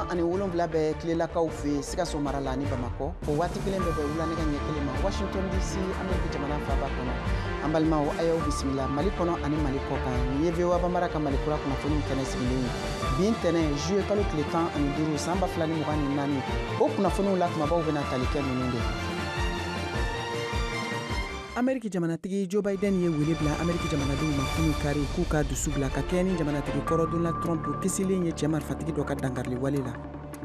97 bɛ Tilelakaw fɛ yen Sikaso mara la ani Bamakɔ. O waati kelen bɛ bɛn wula nɛgɛ ɲɛ 1 ma Washington DC, Ameriki jamana faaba kɔnɔ. An balimaw, a y'aw bisimila Mali kɔnɔ ani Mali kɔ kan. Nin ye VOA Bambara ka Mali kura kunnafoniw kɛnɛ sigilen ye. Bi ntɛnɛn juillet kalo tile 15 san 2024. O kunnafoniw la kumabaw bɛna tali kɛ ninnu de. Ameriki jamanatigi Joe Biden ye wele bila Ameriki jamanadenw ma kunu kari k'u ka dusu bila ka kɛɲɛ ni jamanatigi kɔrɔ Donald Trump kisilen ye cɛ marifatigi dɔ ka dankarili wale la.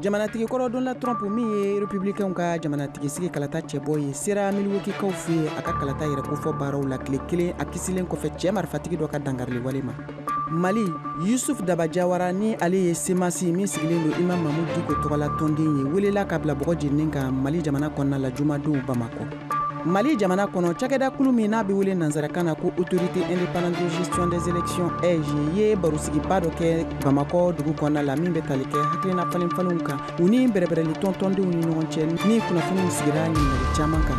Jamanatigi kɔrɔ Donald Trump min ye republicainw ka jamanatigi sigi kalata cɛbɔ ye sera Milwaukeekaw fɛ yen a ka kalata yɛrɛ kofɔ baaraw la tile kelen a kisilen kɔfɛ cɛ marifatigi dɔ ka dankarili wale ma. Mali, Yusuf Daba Jawara ni ale ye CMAS min sigilen don Imam Mahmoud Dicko tɔgɔla tɔnden ye welela ka bila bɔgɔ jeninen kan Mali jamana kɔnɔna la jumadon Bamakɔ. Mali jamana kɔnɔ cakɛda kulu min n'a bɛ wele nansarakan na ko Autorité indépendante de gestion des élections AIGE ye barosigiba dɔ kɛ Bamakɔ dugu kɔnɔna la min bɛ tali kɛ hakilina falenfalenw kan u ni bɛrɛbɛrɛli tɔntɔndenw ni ɲɔgɔn cɛ ni kunnafoniw sigira ɲininkali caman kan.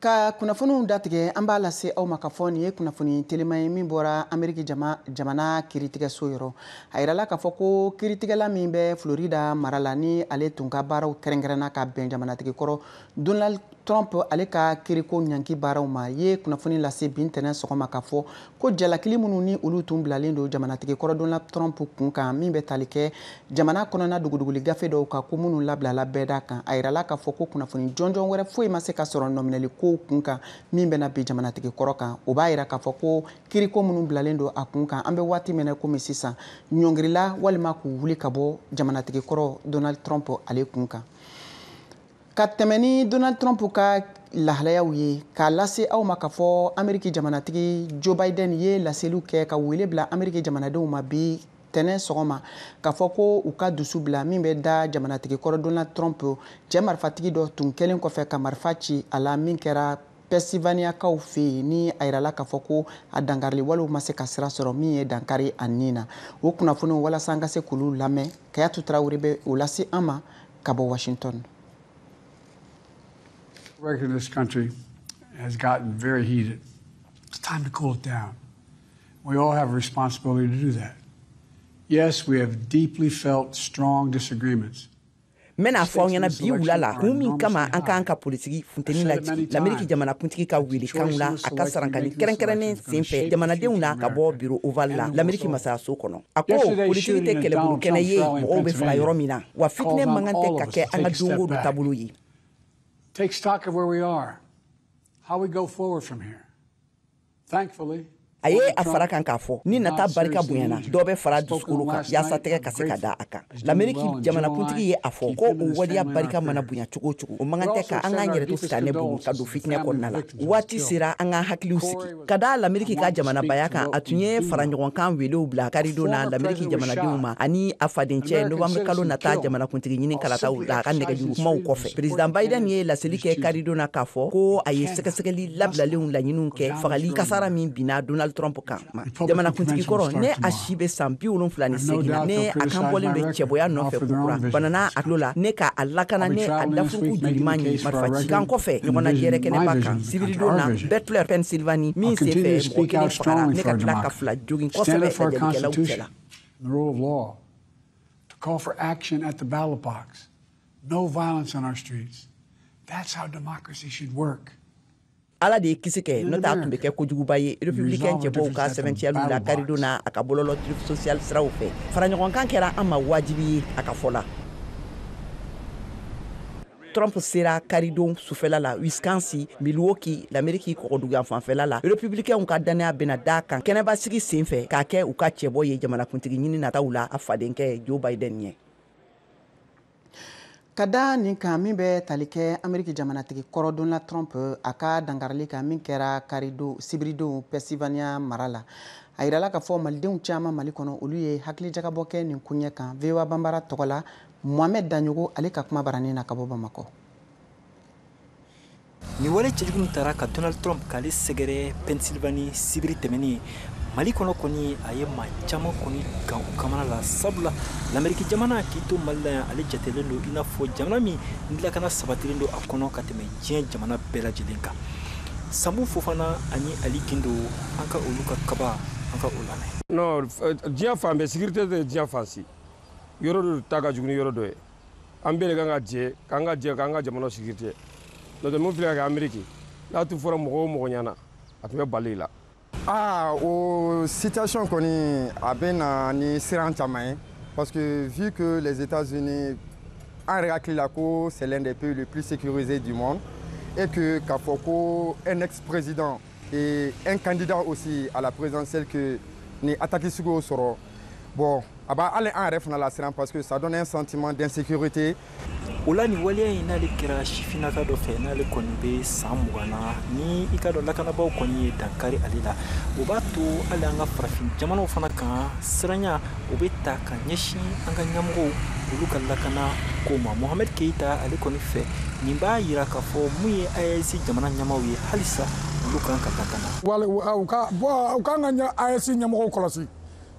Ka kunnafoniw datigɛ an b'a lase aw ma k'a fɔ nin ye kunnafoni telima ye min bɔra Ameriki jamana kiiritigɛso yɔrɔ. A yirala k'a fɔ ko kiiritigɛla min bɛ Florida mara la ni ale tun ka baaraw kɛrɛnkɛrɛnna ka bɛn jamanatigi kɔrɔ Donald Trump ale ka kiiriko ɲanki baaraw ma ye kunnafoni lase bi ntɛnɛn sɔgɔma k'a fɔ ko jalakili minnu ni olu tun bilalen don jamanatigi kɔrɔ Donald Trump kun kan min bɛ tali kɛ jamana kɔnɔna duguduguli gafe dɔw kan ko minnu labilala bɛɛda kan. A yirala k'a fɔ ko kunnafoni jɔnjɔn wɛrɛ foyi ma se ka sɔrɔ nɔminɛli ko kun kan min bɛna bin jamanatigi kɔrɔ kan. O b'a yira k'a fɔ ko kiiriko minnu bilalen don a kun kan an bɛ waati min na komi sisan ɲɔngirila walima k'u wuli ka bɔ jamanatigi kɔrɔ Donald Trump ale kun kan. Ka tɛmɛ ni Donald Trump ka lahalayaw ye k'a lase aw ma k'a fɔ Ameriki jamanatigi Joe Biden ye laseliw kɛ ka wele bila Ameriki jamanadenw ma bi tɛnɛn sɔgɔma k'a fɔ ko u ka dusu bila min bɛ da jamanatigi kɔrɔ Donald Trump cɛ marifatigi dɔ tun kɛlen kɔfɛ ka marifa ci a la min kɛra Pennsylvaniakaw fɛ yen ni a yirala k'a fɔ ko a dankarili walew ma se ka sira sɔrɔ min ye dankari a nin na. O kunnafoniw walasa an ka se k'olu lamɛn, Kayatu Tarawele bɛ o lase an ma ka bɔ Washington. Record in this country has gotten very heated. It's time to cool it down. We all have a responsibility to do that. Yes, we have deeply felt strong disagreements. N bɛna fɔ aw ɲɛna bi wula la kun min kama an k'an ka politiki funteni lajigi Lameriki jamanakuntigi ka welekanw la a ka sarankani kɛrɛnkɛrɛnnen senfɛ jamanadenw na ka bɔ bureau ovale la Lameriki masayaso kɔnɔ. A ko politiki tɛ kɛlɛbolo kɛnɛ ye mɔgɔw bɛ faga yɔrɔ min na, wa fitinɛ man kan tɛ ka kɛ an ka don o don taabolo ye. Take stock of where we are, how we go forward from here. Thankfully, a ye a fara kan k'a fɔ ni nata barika bonyana dɔ bɛ fara dusukolo kan yaasa tɛgɛ ka se ka da a kan. Lameriki jamanakuntigi ye a fɔ ko o waleya barika mana bonya cogo o cogo, o man kan tɛ ka an k'an yɛrɛ to sitanɛ bolo ka don fitinɛ kɔnɔna la. Waati sera an k'an hakiliw sigi ka da Lameriki ka jamanabaya kan. A tun ye faraɲɔgɔnkan welew bila karidon na Lameriki jamanadenw ma ani a fadencɛ novembre kalo nata jamanakuntigi ɲini kalataw la a ka nɛgɛjuru kumaw kɔfɛ. Président Biden ye laseli kɛ karidon na k'a fɔ ko a ye sɛgɛsɛgɛli labilalenw laɲiniw kɛ fagali kasara min binna Donald Trump kan. Jamanakuntigi kɔrɔ ne a si bɛ san 78 na, ne a kan bɔlen bɛ cɛbɔya nɔfɛ kokura banana a tulo la ne ka a lakana ne a dafuruku joliman ye marifacikan kɔfɛ ɲɔgɔnna yɛrɛ kɛnɛba kan sibiridon na Butler, Pennsylvanie, min senfɛ mɔgɔ kelen fagara ne ka tila ka fila jogin kosɛbɛ lajɛlikɛlaw cɛla. The rule of law, to call for action at the ballot box, no violence on our streets. That's how democracy should work. Ala de ye kisi kɛ, n'o tɛ a tun bɛ kɛ kojuguba ye. Republicain cɛbɔw ka sɛbɛntiyaliw la karidon na a ka bɔlɔlɔ Truth Social siraw fɛ, faraɲɔgɔnkan kɛra an ma wajibi ye a ka fɔ la. Trump sera karidon sufɛla la Wisconsin, Milwaukee, l'Amérique kɔgɔduguyan fanfɛla la. Republicainw ka dannaya bɛna da kan kɛnɛbasigi senfɛ k'a kɛ u ka cɛbɔ ye jamanakuntigi ɲini nataw la a fadenkɛ Joe Biden ɲɛ. Ka da nin kan min bɛ tali kɛ Ameriki jamanatigi kɔrɔ Donald Trump a ka dankarili kan min kɛra karidon sibiridon Pennsylvania mara la. A yirala k'a fɔ malidenw caman Mali kɔnɔ olu ye hakilijagabɔ kɛ nin koɲɛ kan. VOA Bambara tɔgɔ la Mohamed Daɲogo ale ka kuma baranin na ka bɔ Bamakɔ. Ni wale cɛjugu min taara ka Donald Trump k'ale sɛgɛrɛ Pennsylvanie sibiri tɛmɛnen Mali kɔnɔ kɔni, a ye maa caman kɔni gan u kamana la, sabula l'Amérique jamana k'i to Mali la yan, ale jatelen don i n'a fɔ jamana min ni lakana sabatilen don a kɔnɔ ka tɛmɛ diɲɛ jamana bɛɛ lajɛlen kan. Sanbu Fofana ani Ali Gindo, an ka olu ka kaba, an ka o lamɛn. Non, diɲɛ fan bɛɛ sécurité tɛ, diɲɛ fan si yɔrɔ dɔ ta ka jugu ni yɔrɔ dɔ ye. An bɛɛ de kan ka jɛ k'an ka jɛ k'an ka jamana sécurité. N'o tɛ, mun filɛ ka kɛ Amérique, n'a tun fɔra mɔgɔ o mɔgɔ ɲɛna, a tun bɛ bali i la. Ah, o situation kɔni, a bɛ na ni siran caman ye, parce que vu que les États-Unis, an yɛrɛ hakili la ko c'est l'un des pays les plus sécurisés du monde, et que k'a fɔ ko un ex-président et un candidat aussi à la présidentielle que ni attaque sugu sɔrɔ, bon, a b'a hali an yɛrɛ fana la siran, parce que ça donne un sentiment d'insécurité. O la, nin waleya in, n'ale kɛra sifinnaka dɔ fɛ, n'ale kɔni bɛ san 20 na, ni i ka dɔn lakanabaaw kɔni ye dankari ale la, o b'a to hali an ka farafin jamanaw fana kan, siranya o bɛ ta ka ɲɛsin an ka ɲɛmɔgɔw, olu ka lakana ko ma. Mohamed Keita, ale kɔni fɛ, nin b'a yira k'a fɔ mun ye AES jamana ɲɛmaw ye, halisa olu kan ka lakana. Wala u ka bɔn, u kan ka AES ɲɛmɔgɔw kɔlɔsi, u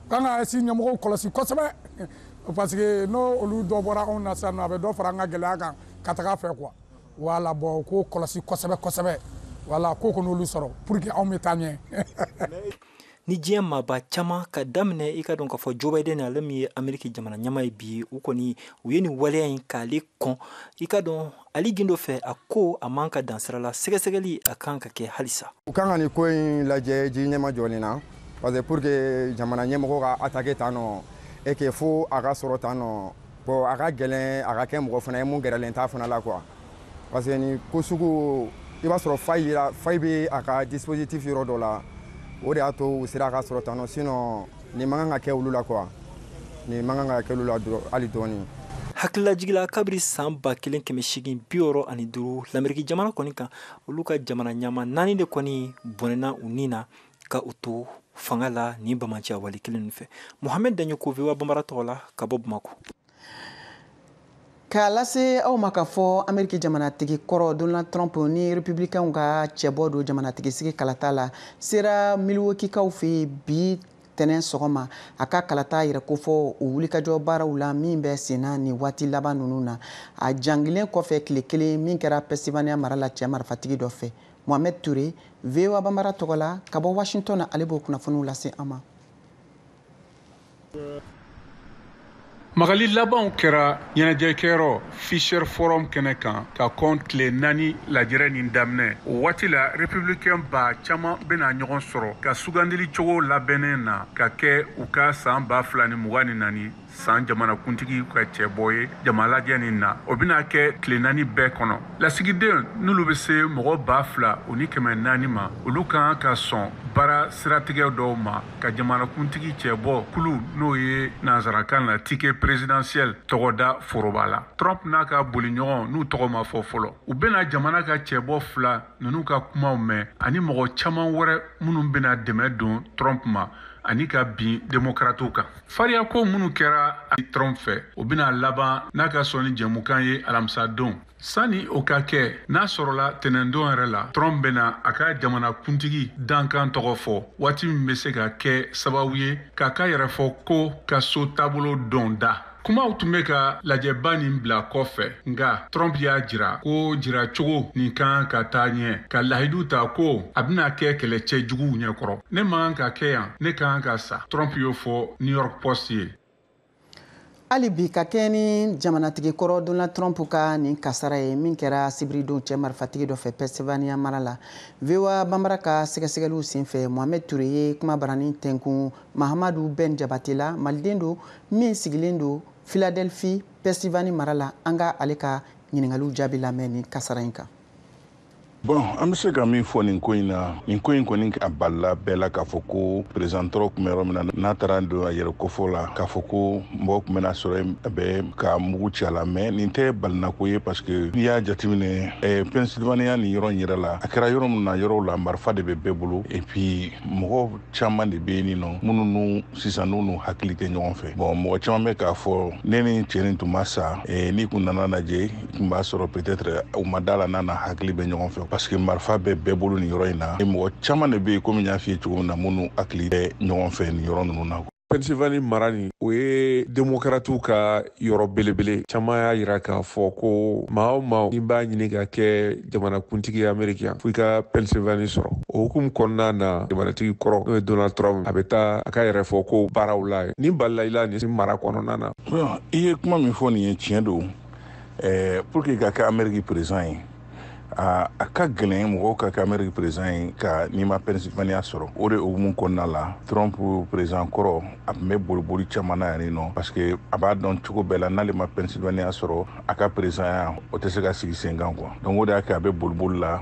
kan ka AES ɲɛmɔgɔw kɔlɔsi kosɛbɛ, parce que n'o olu dɔ bɔra anw na sisan nɔ, a bɛ dɔ fara an ka gɛlɛya kan ka taga fɛ quoi. Wala, bɔn, u k'o kɔlɔsi kosɛbɛ kosɛbɛ. Wala ko k'olu sɔrɔ pour que anw bɛ taa ɲɛ. Ni diɲɛ maaba caman ka daminɛ, i ka dɔn k'a fɔ Joe Biden, ale min ye Ameriki jamana ɲɛmaa ye bi, u kɔni u ye nin waleya in k'ale kɔn. I ka dɔn Ali Gindo fɛ, a ko a man ka dan sira la, sɛgɛsɛgɛli a kan ka kɛ halisa. U kan ka nin ko in lajɛ ji ɲɛma jɔlen na, parce que pour que jamana ɲɛmɔgɔ ka attaquer tan nɔ et que fo a ka sɔrɔ tan nɔ, bon, a ka gɛlɛn a ka kɛ mɔgɔ fana ye mun gɛrɛlen t'a fana la quoi, parce que nin ko sugu, i b'a sɔrɔ faille yera, faille bɛ a ka dispositif yɔrɔ dɔ la, o de y'a to u sera ka sɔrɔ tan nɔ. Sinon nin man kan ka kɛ olu la quoi, nin man kan ka kɛ olu la hali dɔɔni. Hakililajigila, kabiri san 1865, Lameriki jamana kɔni kan, olu ka jamana ɲama naani de kɔni bɔnɛna u ni na ka u to fanga la nin bamaciya wale kelen fɛ. Mohamed Daɲo ko, VOA Banbara tɔgɔ la, ka bɔ Bamako. K'a lase aw ma k'a fɔ Ameriki jamanatigi kɔrɔ Donald Trump ni Republicainw ka cɛbɔ don jamanatigi sigi kalata la sera Milwaukee-kaw fɛ yen bi tɛnɛn sɔgɔma, a ka kalata yɛrɛ kofɔ o wulikajɔ baaraw la min bɛ senna nin waati laban ninnu na, a jangilen kɔfɛ tile kelen min kɛra Pennsylvania mara la cɛ marifatigi dɔ fɛ. Mohamed Touré, VOA Banbara tɔgɔ la, ka bɔ Washington na, ale b'o kunnafoniw lase an ma. Magali labanw kɛra ɲɛnajɛkɛyɔrɔ Fiserv Forum kɛnɛ kan ka kɔn tile 4 lajɛrɛ nin daminɛ. O waati la, républicain ba caman bɛna ɲɔgɔn sɔrɔ ka sugandili cogo labɛnnen na ka kɛ u ka san 2024 san jamanakuntigi ka cɛbɔ ye jamalajɛ nin na. O bɛna kɛ tile 4 bɛɛ kɔnɔ. Lasigiden n'olu bɛ se mɔgɔ 2400 ma, olu kan ka sɔn baara siratigɛ dɔw ma ka jamanakuntigi cɛbɔ kulu, n'o ye nansarakan na ticket présidentiel, tɔgɔda foroba la. Trump n'a ka boliɲɔgɔn n'u tɔgɔ ma fɔ fɔlɔ, u bɛna jamana ka cɛbɔ fila ninnu ka kumaw mɛn ani mɔgɔ caman wɛrɛ minnu bɛna dɛmɛ don Trump ma ani ka bin demokratiw kan. Fariyako minnu kɛra Trump fɛ, o bɛna laban n'a ka sɔn ni jɛmukan ye alamisadon. Sani o ka kɛ, n'a sɔrɔla tɛnɛndon yɛrɛ la, Trump bɛna a ka jamanakuntigi dankan tɔgɔ fɔ, waati min bɛ se ka kɛ sababu ye k'a ka yɛrɛ fɔ ko ka so taabolo dɔn da. Kumaw tun bɛ ka lajɛba nin bila kɔfɛ, nka Trump y'a jira ko jiracogo nin kan ka taa ɲɛ, ka lahidu ta ko a bɛna kɛ kɛlɛcɛ juguw ɲɛkɔrɔ. Ne man kan ka kɛ yan, ne kan ka sa, Trump y'o fɔ New York Post ye. Hali bi, ka kɛ ni jamanatigi kɔrɔ Donald Trump ka nin kasara ye min kɛra sibiridon cɛ marifatigi dɔ fɛ Pennsylvania mara la, VOA Banbara ka sɛgɛsɛgɛliw senfɛ, Mohamed Touré ye kuma barani tɛnkun Mahamadu Ben Jabate la, maliden don min sigilen don Philadelphie, Pennsylvanie mara la. An ka ale ka ɲininkaliw jaabi lamɛn nin kasara in kan. Bon, an bɛ se ka min fɔ nin ko in na, nin ko in kɔni, a balila bɛɛ la k'a fɔ ko président tɔrɔ tun bɛ yɔrɔ min na, n'a taara don a yɛrɛ kofɔ la k'a fɔ ko mɔgɔ tun bɛna sɔrɔ a bɛ ka mugu ci a la. Mais nin tɛ balinako ye, parce que n'i y'a jateminɛ, Pennsylvania nin yɔrɔ in yɛrɛ la, a kɛra yɔrɔ min na, yɔrɔw la marifa de bɛ bɛɛ bolo, et puis mɔgɔ caman de bɛ yen nɔ minnu n'u sisan n'u hakili tɛ ɲɔgɔn fɛ. Bon, mɔgɔ caman bɛ k'a fɔ ne ni cɛ nin tun ma sa, n'i kun nana lajɛ, i tun b'a sɔrɔ peut-être u ma da la n'a na hakili bɛ ɲɔgɔn fɛ, parce que marifa bɛ bɛɛ bolo nin yɔrɔ in na. Mɔgɔ caman de bɛ yen, komi n y'a f'i ye cogo min na, minnu hakili tɛ ɲɔgɔn fɛ nin yɔrɔ ninnu na. Pennsylvanie mara nin, o ye demokratiw ka yɔrɔ belebele. Caman y'a yira k'a fɔ ko maa o maa n'i b'a ɲini ka kɛ jamanakuntigi ye Ameriki yan, fo i ka Pennsylvanie sɔrɔ. O hukumu kɔnɔna na, jamanatigi kɔrɔ, n'o ye Donald Trump, a bɛ taa a ka yɛrɛ fɔ ko baaraw la ye. Nin balila i la nin mara kɔnɔna na. I ye kuma min fɔ nin ye, tiɲɛ don. Pour que ka kɛ Ameriki président ye, a ka gɛlɛn mɔgɔw ka kɛ Ameriki président ye ka n'i ma Pennsylvania sɔrɔ. O de hukumu kɔnɔna la, Trump président kɔrɔ, a tun bɛ boliboli caman na yan nɔ, parce que a b'a dɔn cogo bɛɛ la, n'ale ma Pennsylvania sɔrɔ, a ka présidentya o tɛ se ka sigi sen kan quoi. Donc o de y'a kɛ a bɛ boliboli la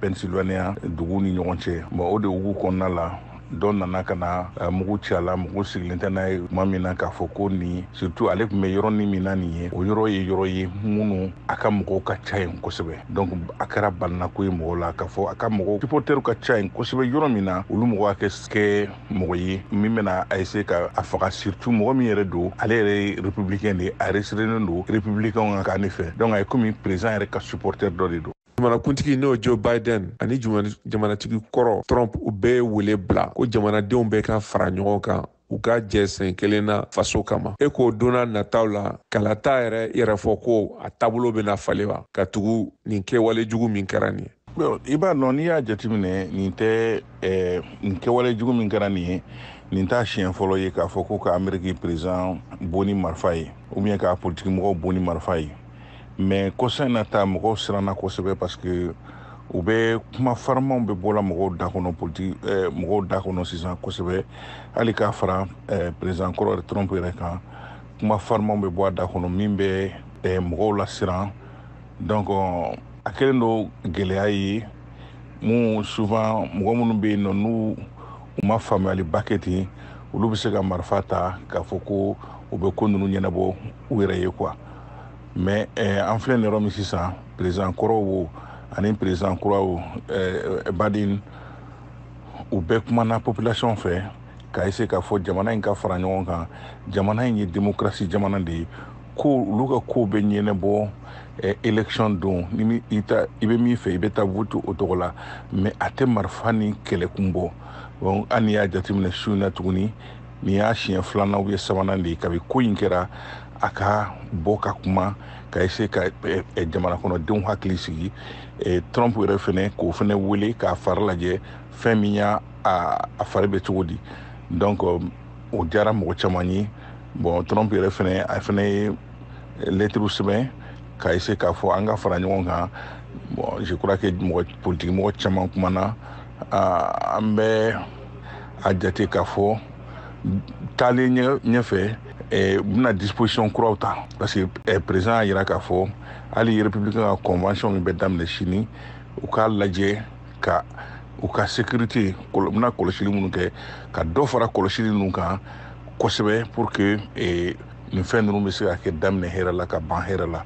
Pennsylvania dugu ni ɲɔgɔn cɛ. Bon, o de hukumu kɔnɔna la, dɔ nana ka na mugu ci a la. Mɔgɔw sigilen tɛ n'a ye tuma min na k'a fɔ ko nin, surtout ale tun bɛ yɔrɔ ni min na nin ye, o yɔrɔ ye yɔrɔ ye minnu a ka mɔgɔw ka ca yen kosɛbɛ. Donc a kɛra balinako ye mɔgɔw la k'a fɔ a ka mɔgɔw supporters ka ca yen kosɛbɛ yɔrɔ min na, olu mɔgɔ ka kɛ mɔgɔ ye min bɛna a essayer ka a faga, surtout mɔgɔ min yɛrɛ don, ale yɛrɛ ye républicain de ye, a resirelen don républicain ka kan ne fɛ. Donc a ye komi président yɛrɛ ka supporter dɔ de don. Jamanakuntigi, n'o Joe Biden, ani jamanatigi kɔrɔ Trump, u bɛɛ ye wele bila ko jamanadenw bɛɛ ka fara ɲɔgɔn kan, u ka jɛ sen kelen na faso kama. E k'o donna nataw la, kalata yɛrɛ yɛrɛ fɔ ko a taabolo bɛna falen wa, ka tugu nin kɛwale jugu min kɛra nin ye? I b'a dɔn, n'i y'a jateminɛ, nin tɛ nin kɛwale jugu min kɛra nin ye, nin t'a siɲɛ fɔlɔ ye k'a fɔ ko ka Ameriki président bon ni marifa ye ou bien ka politiki mɔgɔw bon ni marifa ye. Mais kɔsa in na ta, mɔgɔw siranna kosɛbɛ, parce que u bɛ kuma farimanw bɛ bɔla mɔgɔw da kɔnɔ, politiki mɔgɔw da kɔnɔ sisan kosɛbɛ. Hali k'a fara président kɔrɔ Trump yɛrɛ kan, kuma farimanw bɛ bɔ a da kɔnɔ min bɛ mɔgɔw lasiran. Donc a kɛlen don gɛlɛya ye mun, souvent mɔgɔ minnu bɛ yen nɔ, n'u u ma faamuyaliba kɛ ten, olu bɛ se ka marifa ta k'a fɔ ko u bɛ ko ninnu ɲɛnabɔ u yɛrɛ ye quoi. Mais an filɛ nin yɔrɔ min sisan, président kɔrɔw wo ani président kuraw Biden, u bɛɛ kumana population fɛ k'a essayer k'a fɔ jamana in ka fara ɲɔgɔn kan. Jamana in ye démocratie jamana de ye, ko olu ka kow bɛ ɲɛnabɔ élection don. Ni i ta, i bɛ min fɛ, i bɛ taa vote o tɔgɔ la, mais a tɛ marifa ni kɛlɛkun bɔ. Donc hali n'i y'a jateminɛ su in na tuguni, nin y'a siɲɛ filanan ou bien sabanan de ye kabi ko in kɛra, a ka bɔ ka kuma ka essayer ka jamana kɔnɔdenw hakili sigi. Trump yɛrɛ fɛnɛ k'o fɛnɛ wele k'a fari lajɛ, fɛn min y'a a fari bɛ cogo di. Donc o diyara mɔgɔ caman ye. Bon, Trump yɛrɛ fɛnɛ, a fɛnɛ ye lettre sɛbɛn ka essayer k'a fɔ an ka fara ɲɔgɔn kan. Bon, je crois que mɔgɔ politique mɔgɔ caman kumana. An bɛ a jate k'a fɔ taalen ɲɛfɛ, u bɛna disposition kuraw ta, parce que président y'a yira k'a fɔ hali républicain ka convention min bɛ daminɛ sini, u k'a lajɛ ka u ka sécurité, u bɛna kɔlɔsili minnu kɛ, ka dɔ fara kɔlɔsili ninnu kan kosɛbɛ, pour que nin fɛn ninnu bɛ se ka kɛ daminɛ hɛrɛ la ka ban hɛrɛ la.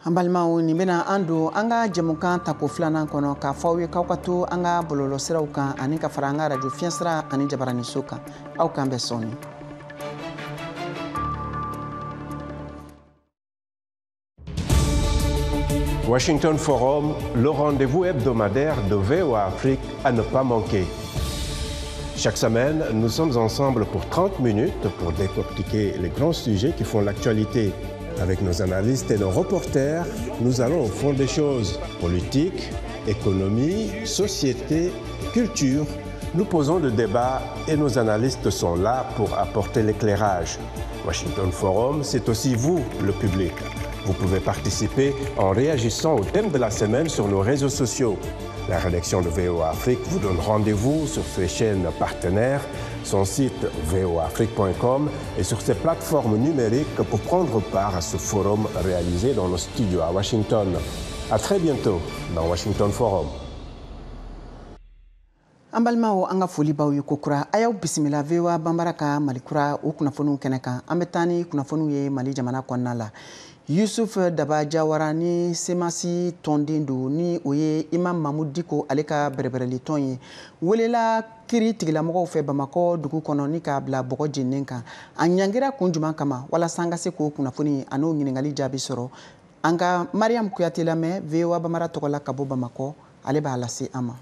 An balimaw, nin bɛna an don an ka jɛmukan tako filanan kɔnɔ, k'a fɔ aw ye k'aw ka to an ka bɔlɔlɔsiraw kan ani ka fara an ka radio fiɲɛsira ani jabaraninso kan. Aw k'an bɛn sɔɔni. Washington Forum, le rendez-vous hebdomadaire de VOA Afrique à ne pas manquer. Chaque semaine, nous sommes ensemble pour 30 minutes pour décortiquer les grands sujets qui font l'actualité. Avec nos analystes et nos reporters, nous allons au fond des choses. Politique, économie, société, culture. Nous posons le débat et nos analystes sont là pour apporter l'éclairage. Washington Forum, c'est aussi vous, le public. Vous pouvez participer en réagissant au thème de la semaine sur nos réseaux sociaux. La rédaction de VOA Afrique vous donne rendez-vous sur ses chaînes partenaires, son site voaafrique.com et sur ses plateformes numériques pour prendre part à ce forum réalisé dans nos studios à Washington. À très bientôt dans Washington Forum. An balimaw, an ka foli b'aw ye kokura. A y'aw bisimila VOA Banbara ka Malikura o kunnafoniw kɛnɛ kan. An bɛ taa ni kunnafoniw ye Mali jamana kɔnɔna la. Yusuf Daba Jawara ni CMAS tɔnden don, ni o ye Imam Mahmoud Dicko ale ka bɛrɛbɛrɛli tɔn ye, welela kiri tigilamɔgɔw fɛ Bamakɔ dugu kɔnɔ ni k'a bila bɔgɔ jeninen kan. A ɲangira kun jumɛn kama? Walasa an ka se k'o kunnafoni an'o ɲininkali jaabi sɔrɔ, an ka Mariam Kuyate lamɛn VOA Bambara tɔgɔ la ka bɔ Bamakɔ, ale b'a lase an ma.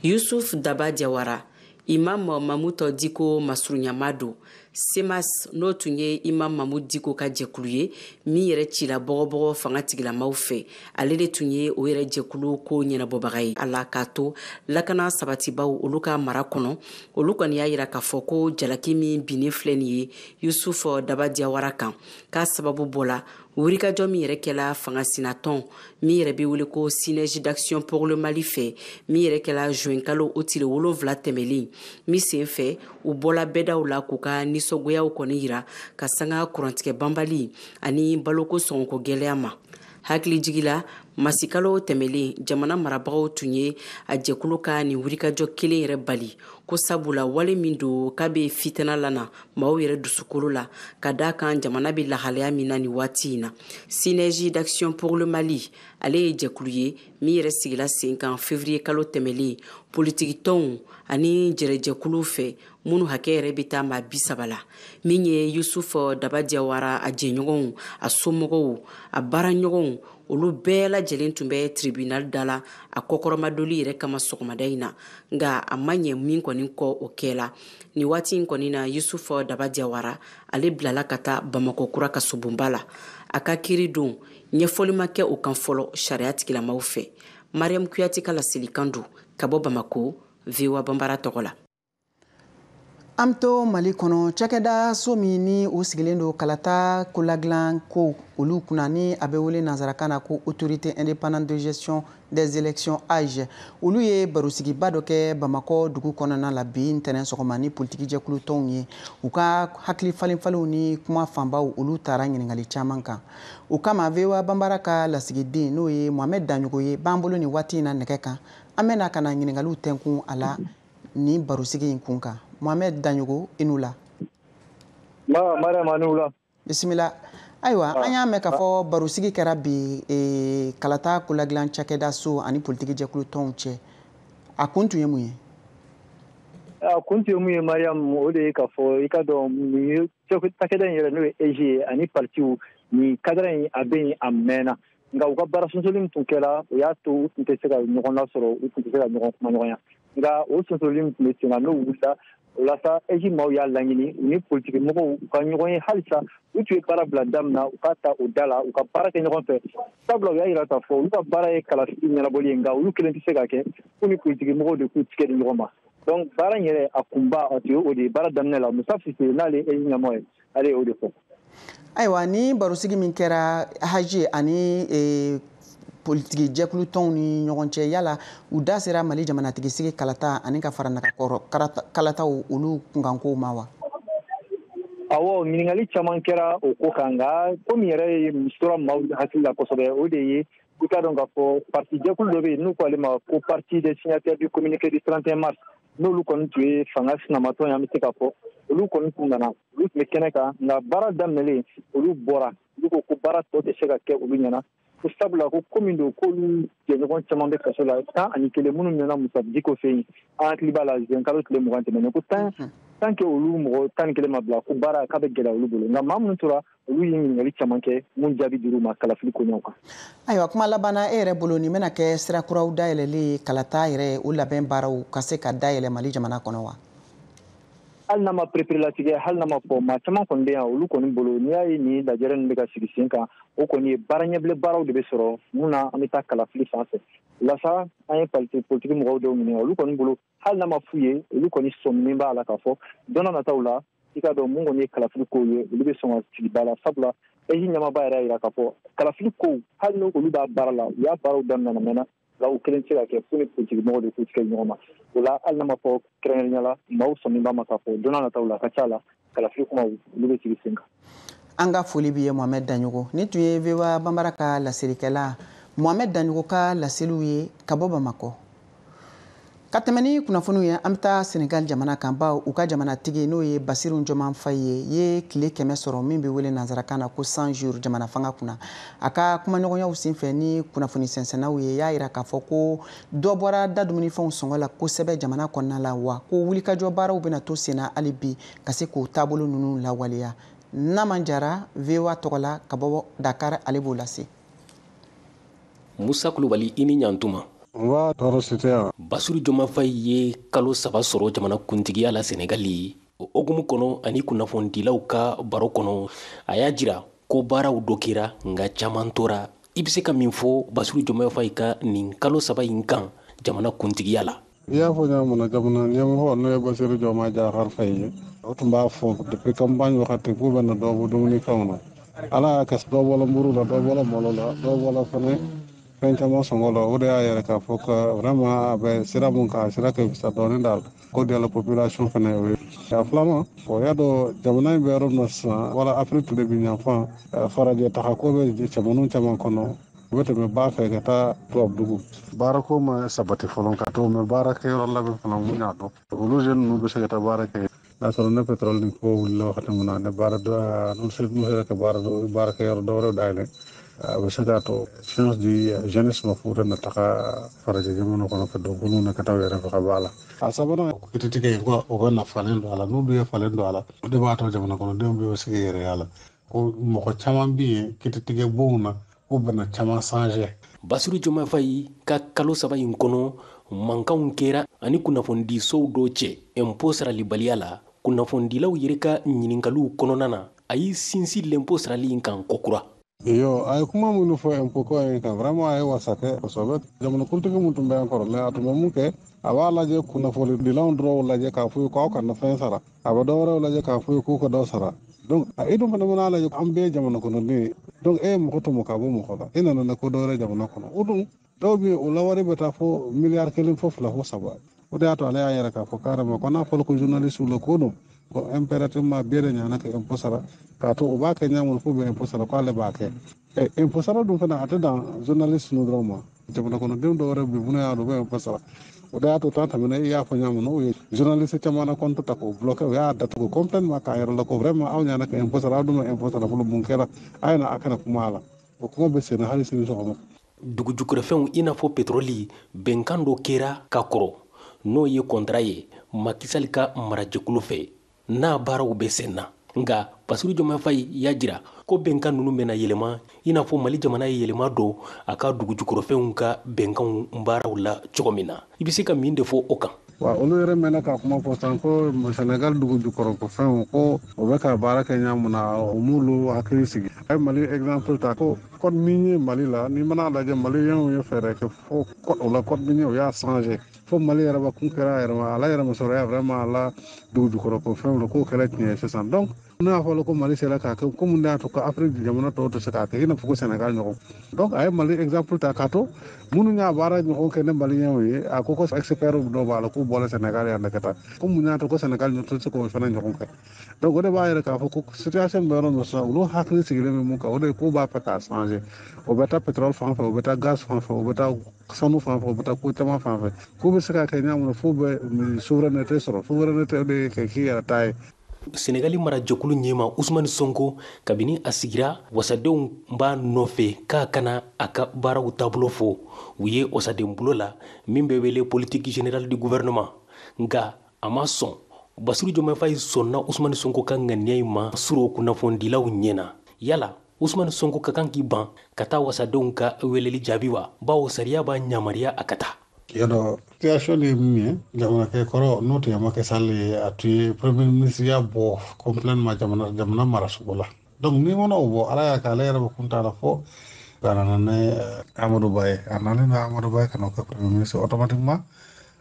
Yusuf Daba Jawara Imam Mahmoud Dicko masurunyama don. CMAS, n'o tun ye Imam Mahmoud Dicko ka jɛkulu ye min yɛrɛ cila bɔgɔbɔgɔ fanga tigilamaw fɛ, ale de tun ye o yɛrɛ jɛkulu ko ɲɛnabɔbaga ye. Ala k'a to lakana sabatibaw olu ka mara kɔnɔ, olu kɔni y'a yira k'a fɔ ko jalaki min binnen filɛ nin ye Yusuf Daba Diawara kan, k'a sababu bɔla wulikajɔ min yɛrɛ kɛla fanga sinatɔn min yɛrɛ bɛ wele ko Synergie d'action pour le Mali fɛ, min yɛrɛ kɛla juin kalo o tile 7 tɛmɛlen min sen fɛ, u bɔla bɛɛdaw la k'u ka nisɔngoyaw kɔni yira ka sanga kurantigɛ banbali ani baloko sɔngɔko gɛlɛya ma. Hakilijigi la, masikalo tɛmɛlen, jamana marabagaw tun ye a jɛkulu ka nin wulikajɔ kelen yɛrɛ bali, ko sabula wale min don k'a bɛ fitina lana maaw yɛrɛ dusukolo la, ka da kan jamana bɛ lahalaya min na nin waati in na. Synergie d'action pour le Mali, ale ye jɛkulu ye min yɛrɛ sigila sen kan février kalo tɛmɛlen politikitɔnw ani jɛrɛjɛkuluw fɛ, minnu hakɛ yɛrɛ bɛ taa maa 30 la. Min ye Yusuf Daba Diawara a jɛɲɔgɔnw, a somɔgɔw, a baaraɲɔgɔnw, olu bɛɛ lajɛlen tun bɛ tribunal da la a kɔkɔrɔmadoli yɛrɛ kama sɔgɔmada in na, nka a ma ɲɛ min kɔni kɔ o kɛla. Nin waati in kɔni na, Yusuf Daba Diawara ale bilala ka taa Bamakɔ kura kasobonba la. A ka kiiri don ɲɛfɔli ma kɛ o kan fɔlɔ sariya tigilamaw fɛ. Mariam Kuyate ka laselikan don ka bɔ Bamako, VOA Banbara tɔgɔ la. An to Mali kɔnɔ, cakɛda so min ni o sigilen don kalata koladilan ko olu kunna, ni a bɛ wele nansarakan na ko Autorité indépendante de gestion des élections AIGE, olu ye barosigiba dɔ kɛ Bamakɔ dugu kɔnɔna la bi ntɛnɛn sɔgɔma ni politiki jɛkulu tɔnw ye. U ka hakili falenfalenw ni kuma fanbaw olu taara ɲininkali caman kan. O kama, VOA Banbara ka lasigiden, n'o ye Mohamed Daɲogo ye, b'an bolo nin waati in na nɛgɛ kan. An bɛna ka na ɲininkaliw tɛnkun a la nin barosigi in kun kan. Mohamed Daɲogo, i n'u la. Mariam, a ni wula. Bisimila. Ayiwa, an y'a mɛn k'a fɔ barosigi kɛra bi kalata koladilan cakɛda so ani politiki jɛkulu tɔnw cɛ. A kun tun ye mun ye? A kun tun ye mun ye, Mariam, o de ye k'a fɔ i ka dɔn nin ye cakɛda in yɛrɛ, n'o ye AIGE ye, ani partiw, nin cadre in a bɛ yen a mɛnna, nka u ka baara sonsoli min tun kɛra, o y'a to u tun tɛ se ka ɲɔgɔn lasɔrɔ, u tun tɛ se ka ɲɔgɔn kumaɲɔgɔnya. Nka o sonsoli min tun bɛ sen na, n'o wulila, o la sa AIGE maaw y'a laɲini u ni politiki mɔgɔw u ka ɲɔgɔn ye halisa. U tun ye baara bila da min na, u ka ta o da la, u ka baara kɛ ɲɔgɔn fɛ, sabula u y'a yira k'a fɔ olu ka baara ye kalafili ɲɛnabɔli ye, nka olu kelen tɛ se ka kɛ, k'u ni politiki mɔgɔw de k'u tigɛ di ɲɔgɔn ma. Donc baara in yɛrɛ a kunba, a tun ye o de ye. Baara daminɛ la, Musa Sise, n'ale ye AIGE ɲɛmɔgɔ ye, ale ye o de fɔ. Ayiwa, ni barosigi min kɛra AIGE ani politiki jɛkulu tɔnw ni ɲɔgɔn cɛ, yala u da sera Mali jamanatigi sigi kalata ani ka fara nagakɔrɔ kalataw olu kunkankow ma wa? Awɔ, ɲininkali caman kɛra o ko kan, nka ko min yɛrɛ ye tora maaw hakili la kosɛbɛ, o de ye i k'a dɔn k'a fɔ parti jɛkulu dɔ bɛ yen n'u ko ale ma ko Parti des signataires du communiqué du 31 mars, n'olu kɔni tun ye fanga sinamatɔn ye, an bɛ se k'a fɔ olu kɔni tun nana, olu tun bɛ kɛnɛ kan, nka baara daminɛlen olu bɔra, olu ko ko baara tɔ tɛ se ka kɛ olu ɲɛna, ko sabula ko min don, k'olu jɛɲɔgɔn caman bɛ kaso la, 11 minnu nana Musa Dicko fɛ yen, an hakili b'a la juin kalo tile 20 tɛmɛnen, ko tant que olu mɔgɔ 11 ma bila, ko baara k'a bɛ gɛlɛya olu bolo. Nka maa minnu tora, olu ye ɲininkali caman kɛ mun jaabi dir'u ma kalafili koɲɛw kan. Ayiwa, kuma laban na, e yɛrɛ bolo, nin bɛna kɛ sira kuraw dayɛlɛlen ye kalata yɛrɛ o labɛn baaraw ka se ka dayɛlɛ Mali jamana kɔnɔ wa? Hali n'a ma perepere latigɛ, hali n'a ma fɔ, maa caman kɔni bɛ yan, olu kɔni bolo, n'i y'a ye nin lajɛrɛ ninnu bɛ ka sigi sen kan, o kɔni ye baara ɲɛbile baaraw de bɛ sɔrɔ mun na an bɛ taa kalafili fan fɛ. O la sa, an ye parti politiki mɔgɔw dɔw ɲininka, olu kɔni bolo, hali n'a ma f'u ye, olu kɔni sɔminen b'a la k'a fɔ don n'a nataw la, i k'a dɔn mun kɔni ye kalafili kow ye, olu bɛ sɔn ka sigi ba la, sabula AIGE ɲɛmaaba yɛrɛ y'a jira k'a fɔ kalafili kow, hali n'o olu b'a baara la, u y'a baaraw daminɛ na mɛnna, nka u kelen tɛ se ka kɛ fo ni politiki mɔgɔw de k'u tigɛ ɲɔgɔn ma. O la, hali n'a ma fɔ kɛrɛnkɛrɛnnenya la, maaw sɔmi b'a ma k'a fɔ don n'a nataw la, a ka ca la kalafili kumaw olu bɛ sigi sen kan. An ka foli b'i ye, Mohamed Daɲogo. Nin tun ye VOA Banbara ka laselikɛla Mohamed Daɲogo ka laseliw ye ka bɔ Bamakɔ. Ka tɛmɛ ni kunnafoniw ye, an bɛ taa Senegal jamana kan, baw u ka jamanatigi, n'o ye Basiru Jɔman Faye ye tile 100 sɔrɔ, min bɛ wele nansarakan na ko 100 jours, jamana fanga kunna. A ka kumaɲɔgɔnyaw senfɛ ni kunnafoni sɛnsɛnnaw ye, y'a yira k'a fɔ ko dɔ bɔra da dumunifɛnw sɔngɔ la kosɛbɛ jamana kɔnɔna la, wa ko wulikajɔ baaraw bɛna to senna hali bi ka se k'o taabolo ninnu lawaleya. Naman Jara, VOA tɔgɔ la ka bɔ Dakar, ale b'o lase. Musa Kulubali, i ni ɲantuma. Nba tɔɔrɔ si tɛ yan. Basiru Joma Faye ye kalo 3 sɔrɔ jamana kuntigiya la Senegali. O hukumu kɔnɔ ani kunnafonidilaw ka baro kɔnɔ, a y'a jira ko baaraw dɔ kɛra nka caman tora. I bɛ se ka min fɔ Basiru Joma Faye ka nin kalo 3 in kan jamana kuntigiya la? I y'a fɔ ɲa mun na, jamana ɲɛmɔgɔ n'o ye Basiru Joma Diakhar Faye ye, o tun b'a fɔ depuis campagne wagati k'u bɛna dɔ bɔ dumunifɛnw na. Ala y'a kɛ dɔ bɔla muru la, dɔ bɔla malo la, dɔ bɔla fɛnɛ fɛn caman sɔngɔ la. O de y'a yɛrɛ k'a fɔ ka vraiment a bɛ sira mun kan, a sira ka fisa dɔɔnin da ko de la population fɛnɛ o ye. A filanan, o y'a dɔn jamana in bɛ yɔrɔ min na sisan, wala Afrique tilebin yanfan, farajɛ taga ko bɛ cɛmaninw caman kɔnɔ. U bɛ tɛmɛ ba fɛ ka taa tubabudugu. Baarako ma sabati fɔlɔ ka to mɛ baarakɛyɔrɔ labɛn fana mun y'a dɔn. Olu jeunes ninnu bɛ se ka taa baara kɛ. N'a sɔrɔ ne pétrole ni ko wulila wagati min na, ne baara dɔ n'u sera ka baarakɛyɔrɔ dɔ wɛrɛ dayɛlɛ, a bɛ se k'a to chance di jeunesse ma fo na taga farajɛ jamana kɔnɔ ka don minnu na ka taa u yɛrɛ faga ba la. A sabanan, kiritigɛ in ko o bɛ na falen don a la. N'olu ye falen don a la, o de b'a to jamana kɔnɔdenw bɛ se k'i yɛrɛ y'a la. Ko mɔgɔ caman bɛ yen kiritigɛ bonw na, k'u bɛna caman changer. Basiru Joma Faye ka kalo 3 in kɔnɔ, mankanw kɛra ani kunnafonidisow dɔw cɛ impôt saralibaliya la. Kunnafonidilaw yɛrɛ ka ɲininkaliw kɔnɔna na, a y'i sinsin l'impôt sarali in kan kokura. Iyo, a ye kuma minnu fɔ impôt ko in kan, vraiment a ye wasa kɛ kosɛbɛ. Jamanakuntigi mun tun bɛ yan kɔrɔlen, a tun bɛ mun kɛ, a b'a lajɛ kunnafonidilaw dɔrɔn lajɛ k'a fɔ k'aw kana fɛn sara, a bɛ dɔ wɛrɛw lajɛ k'a fɔ k'u ka dɔ sara. Donc e dun fana mana lajɛ, an bɛɛ ye jamana kɔnɔden ye. Donc e ye mɔgɔ tɔmɔ ka bɔ mɔgɔ la, e nana ni ko dɔ wɛrɛ jamana kɔnɔ. O dun dɔw bɛ yen, o lawari bɛ taa fo miliyari 1 fo 2 fo 3. O de y'a to ale y'a yɛrɛ k'a fɔ carrément ko n'a fɔra ko journaliste la ko don, ko impérativement bɛɛ de ɲana ka impôt sara, k'a to u b'a kɛ ɲa mun f'u bɛ impôt sara, k'ale b'a kɛ. Impôt sara dun fana a tɛ dan journaliste ninnu dɔrɔn ma, jamana kɔnɔdenw dɔw wɛrɛ bɛ yen minnu y'a dɔn u bɛ impôt sara. O de y'a to tan tɛmɛna, i y'a fɔ ɲa mun na, o ye journaliste caman na compte ta k'o bloqué, o y'a datugu complètement k'a yɛrɛ la ko vraiment aw ɲana ka impôt sara, aw dun ma impôt sara fɔlɔ, mun kɛra, a ye na a kana kuma a la. O kuma bɛ sen na hali sini sɔgɔma. Dugujukɔrɔfɛnw i n'a fɔ petroli, bɛnkan dɔ kɛra ka kɔrɔ, n'o ye contrat ye Macky Sall ka marajɛkulu fɛ, n'a baaraw bɛ sen na. Nka Basiru Joma Faye y'a jira ko bɛnkan ninnu bɛna yɛlɛma, i n'a fɔ Mali jamana ye yɛlɛma don a ka dugujukɔrɔfɛnw ka bɛnkanw baaraw la cogo min na. I bɛ se ka min de fɔ o kan? Wa olu yɛrɛ mɛnna ka kuma fɔ sisan ko Senegal dugujukɔrɔfɛnw ko o bɛ ka baara kɛ ɲa mun na, o m'olu hakili sigi. A ye Mali exemple ta ko code minier Mali la, n'i mana lajɛ maliyɛnw ye fɛɛrɛ kɛ fo o la code minier o y'a changer fo Mali yɛrɛ ba kun kɛra a yɛrɛ ma, a la yɛrɛ sɔrɔ vraiment a la dugujukɔrɔfɛnw la k'o kɛra tiɲɛ ye sisan. Donc n'o y'a fɔ ko Mali sera k'a kɛ, ko mun de y'a to ko Afrique jamana tɔw tɛ se k'a kɛ, i n'a fɔ ko Senegal ɲɔgɔn. Donc a ye Mali exemple ta k'a to minnu y'a baara ɲɔgɔn kɛ ni maliyɛnw ye, a ko ko expert dɔw b'a la k'u bɔra Senegal yan de ka taa, ko mun y'a to ko Senegal ɲɔgɔn tɛ se k'o fana ɲɔgɔn kɛ. Donc o de b'a yɛrɛ k'a fɔ ko situation bɛ yɔrɔ min sisan, olu hakili sigilen bɛ mun kan, o de ye k'u b'a fɛ k'a changer. O bɛ taa pétrole fan fɛ, o bɛ taa gaz fan fɛ, o bɛ taa sanu fan fɛ, o bɛ taa ko caman fan fɛ, k'u bɛ se k'a kɛ ɲa mun na f'u bɛ souveraineté sɔrɔ. Souveraineté o de ye k'i yɛrɛ ta ye. Senegali marajɛkulu ɲɛma Usmani Sonko, kabini a sigira, wasadenw b'a nɔfɛ k'a kana a ka baaraw taabolo fɔ u ye wasadenbulo la min bɛ wele politique générale du gouvernement. Nka a ma sɔn. Basiru Joma Faye sɔnna Usmani Sonko ka ŋaniya in ma suro kunnafonidilaw ɲɛna. Yala Usmani Sonko ka kan k'i ban ka taa wasadenw ka weleli jaabi wa? Bawo sariya b'a ɲamariya a ka taa. Yadɔ situation ye min ye, jamanakɛ kɔrɔ n'o tun ye Macky Sall ye, a tun ye premier ministre ya bɔ complètement jamana marasogo la. Donc n'i mana o bɔ, ala y'a kɛ ale yɛrɛ bɛ kun t'a la fɔ ka nana ni Amadou Ba ye. A nana ni Amadou Ba ye ka n'o kɛ premier ministre automatiquement,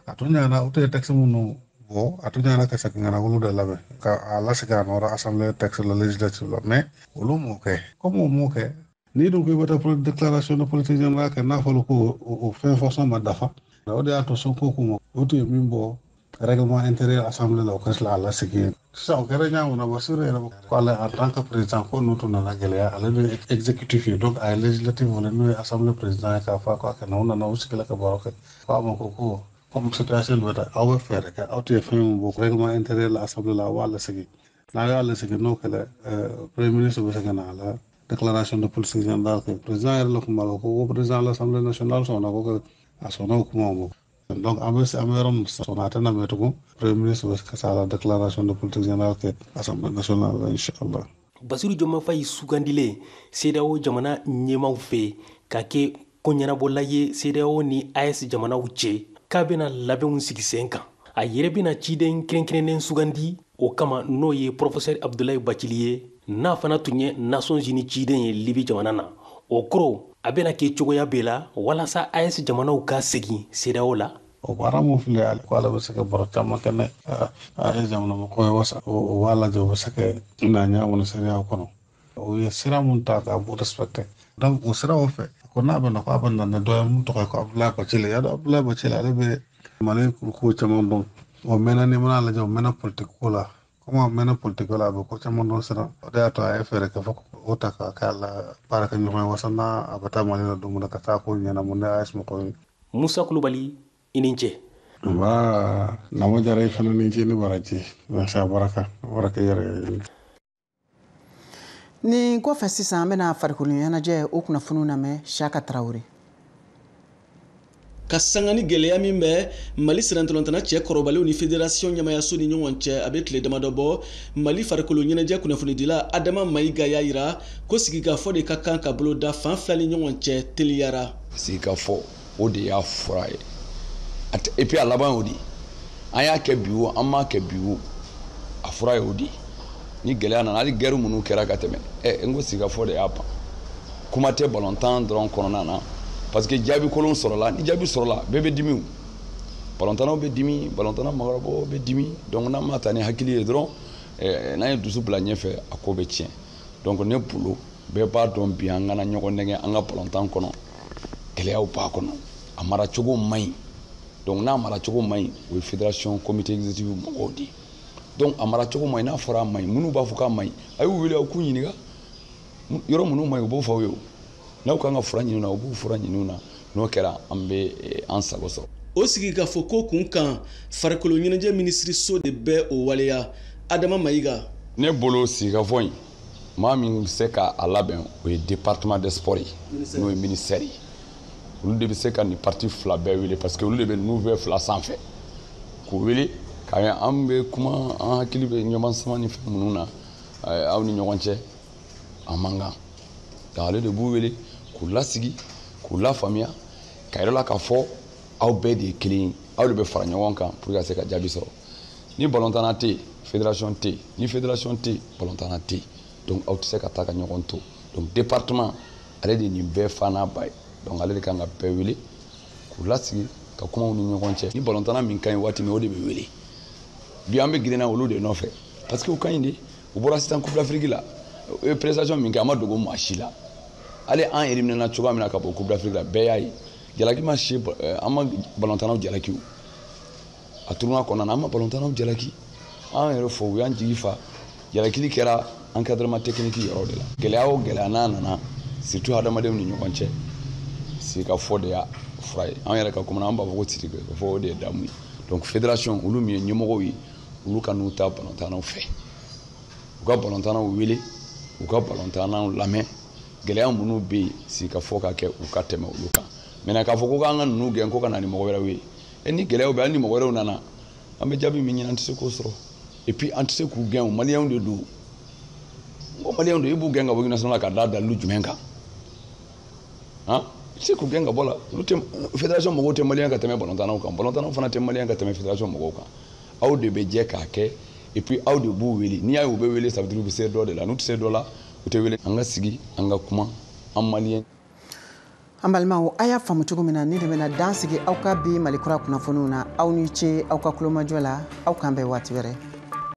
a tun ɲana u tun ye texte minnu bɔ, a tun ɲana ka segin ka na olu de labɛn ka a lasegin a nɔ la assemblée texte la législative la, mais olu m'o kɛ. Comme o m'o kɛ, n'i dun ko i bɛ taa déclaration de politique générale kɛ, n'a fɔra ko o fɛn fɔsɔn ma dafa, o de y'a to Sonko ko ma o tun ye min bɔ règlement intérieur assemblée la, o ka tila a lasegin. Sisan o kɛra ɲa mun na, Basiru yɛrɛ ko ale en tant que président ko ninnu tun nana gɛlɛya, ale bɛ exécutif ye, donc a ye législative wele n'o ye assemblée président ye k'a fɔ a ka na, u nana u sigila ka baro kɛ, k'a ma ko comme situation bɛ taa, aw bɛ fɛɛrɛ kɛ, aw tun ye fɛn min bɔ règlement intérieur la assemblée la, aw b'a lasegin. N'a y'a lasegin n'o kɛra, premier ministre bɛ se ka na a la déclaration de politique générale kɛ. Président yɛrɛ la kuma la ko président de l'assemblée nationale sɔnna ko a sɔnna o kuma ma. Donc an bɛ yɔrɔ min sisan, a tɛna mɛn tugun, premier ministre bɛ se ka la déclaration de politique générale kɛ assemblée nationale la inchallah. Basiru Joma Faye sugandilen CEDEAO jamana ɲɛmaw fɛ ka kɛ ko ɲɛnabɔla ye CEDEAO ni AES jamanaw cɛ, k'a bɛna labɛnw sigi sen kan. A yɛrɛ bɛna ciden kɛrɛnkɛrɛnnen sugandi o kama, n'o ye professeur Abdoulaye Bathily ye, n'a fana tun ye Nations Unies ciden ye Libi jamana na. O kɔrɔ, a bɛna kɛ cogoya bɛɛ la walasa AES jamanaw ka segin CEDEAO la. O baara mun filɛ, ale ko ale bɛ se ka baro caman kɛ n'a ye jamana mɔgɔw ye, wasa o b'a lajɛ u bɛ se ka na ɲɛ kɔnɔ CEDEAO kɔnɔ. O ye sira mun ta k'a b'o respecté, donc o siraw fɛ ko n'a bɛ na, ko a bɛ na ni dɔ ye mun tɔgɔ ye ko Abdoulaye Bathily. Y'a dɔn, Abdoulaye Bathily, ale bɛ Mali ko caman dɔn. O mɛnna, ni mana lajɛ, o mɛnna politique ko la. Komi a mɛnna politique ko la, a bɛ ko caman dɔn sisan. O de y'a to a ye fɛɛrɛ kɛ fɔ o ta k'a k'a la baara kɛ ɲɔgɔn ye, wasa n'a a bɛ taa Mali la don min na, ka taa ko ɲɛnabɔ ni AES mɔgɔw ye. Musa Kulubali, i ni ce. Nba, Namo Jara, i fana ni ce ni baraji. Merci, a baraka baraka yɛrɛ ye. Nin kɔfɛ sisan, an bɛna farikolo ɲɛnajɛ o kunnafoniw lamɛn Siyaka Tarawele. Ka sanga ni gɛlɛya min bɛ Mali sirantɔlɔntana cɛ kɔrɔbalenw ni fédération ɲɛmayaso ni ɲɔgɔn cɛ, a bɛ tile damadɔ bɔ, Mali farikolo ɲɛnajɛ kunnafonidila Adama Mayiga y'a yira ko sigikafɔ de ka kan ka boloda fan fila ni ɲɔgɔn cɛ teliyara. Sigikafɔ, o de y'a fura ye. Et puis a laban y'o de ye. An y'a kɛ bi o, an m'a kɛ bi o, a fura y'o de ye. Ni gɛlɛya nana, hali guerre minnu kɛra ka tɛmɛ, n ko sigikafɔ de y'a ban. Kuma tɛ balontan dɔrɔn kɔnɔna na, parce que jaabi kolon sɔrɔla. Ni jaabi sɔrɔla, bɛɛ bɛ dimi, o balontannaw bɛ dimi, balontanna magarabaw bɛ dimi. Donc n'an ma ta ni hakili ye dɔrɔn, n'an ye dusu bila ɲɛfɛ, a ko bɛ tiɲɛ. Donc ne bolo, bɛɛ b'a dɔn bi, an kana ɲɔgɔn nɛgɛ, an ka balontan kɔnɔ gɛlɛyaw b'a kɔnɔ, a maracogo man ɲi. Donc n'a maracogo man ɲi, o ye fédération comité exécutif mɔgɔw de ye. Donc a maracogo man ɲi, n'a fɔra a man ɲi, minnu b'a fɔ k'a man ɲi, a y'u wele, aw k'u ɲininka yɔrɔ minnu man ɲi, u b'o fɔ aw ye. O n'aw kan ka fura ɲini na, u b'u fura ɲini na. N'o kɛra, an bɛ an sago sɔrɔ. O sigikafɔ ko kun kan, farikolo ɲɛnajɛ minisiriso de bɛ o waleya. Adama Mayiga. Ne bolo, sigikafɔ in, maa min bɛ se k'a labɛn, o ye département des sports ye, n'o ye ministère ye. Olu de bɛ se ka nin parti fila bɛɛ wele, parce que olu de bɛ ninnu bɛɛ fila sanfɛ, k'u wele k'a ye an bɛ kuma, an hakili bɛ ɲɔgɔn sama ni fɛn minnu na aw ni ɲɔgɔn cɛ, a man kan. Donc ale de b'u wele k'u lasigi, k'u lafaamuya, ka yɛrɛ la k'a fɔ aw bɛɛ de ye kelen ye, aw de bɛ fara ɲɔgɔn kan pour que ka se ka jaabi sɔrɔ. Ni balontanna tɛ yen, fédération tɛ yen. Ni fédération tɛ yen, balontanna tɛ yen. Donc aw tɛ se ka taa ka ɲɔgɔn to. Donc département, ale de ye nin bɛɛ fa n'a ba ye. Donc ale de kan ka bɛɛ wele k'u lasigi, ka kumaw ni ɲɔgɔn cɛ. Ni balontanna min ka ɲi waati min, o de bɛ wele. Bi an bɛ girinna olu de nɔfɛ, parce que u ka ɲi de. U bɔra sisan Coupe d'Afrique la, u ye prestation min kɛ, a ma dogo maa si la. Hali an éliminer cogoya min na ka bɔ Coupe d'Afrique la, bɛɛ y'a ye. Jalaki ma se, an ma balontannaw jalaki. O a tournoi kɔnɔna na, an ma balontannaw jalaki. An yɛrɛ fɔ, u y'an jigi fa. Jalakili kɛra encadrement technique yɔrɔ de la. Gɛlɛya o gɛlɛya n'a nana, surtout hadamadenw ni ɲɔgɔn cɛ, sigikafɔ de y'a fura ye. An yɛrɛ ka kuma na, an b'a fɔ ko sigikafɔ, o de ye damu ye. Donc fédération, olu min ye ɲɛmɔgɔw ye, olu ka n'u ta balontannaw fɛ, u ka balontannaw wele, u ka balontannaw lamɛn, gɛlɛya minnu bɛ yen, sigikafɔ ka kɛ, u ka tɛmɛ olu kan. Maintenant k'a fɔ ko k'an ka ninnu gɛn ko ka na ni mɔgɔ wɛrɛw ye, ni gɛlɛyaw bɛ, hali ni mɔgɔ wɛrɛw nana, an bɛ jaabi min ɲini, an tɛ se k'o sɔrɔ. Et puis an tɛ se k'u gɛn, o maliyɛnw de don. N ko maliyɛnw don, i b'u gɛn ka bɔ équipe nationale la ka da dalilu jumɛn kan? Han, i tɛ se k'u gɛn ka bɔ la. Olu tɛ fédération mɔgɔw tɛ maliyɛn ka tɛmɛ balontannaw kan, balontannaw fana tɛ maliyɛn ka tɛmɛ fédération mɔgɔw kan. Aw de bɛ jɛ k'a kɛ, et puis aw de b'u wele. N'i y'a ye u bɛ wele, ça veut dire u bɛ se dɔ de la. N'u tɛ se dɔ la, u tɛ wele. An ka sigi, an ka kuma, an maliyɛn. An balimaw, a y'a faamu cogo min na, ni de bɛna dan sigi aw ka bi Mali Kura kunnafoniw na. Aw ni ce aw ka kulomajɔ la. Aw k'an bɛn waati wɛrɛ.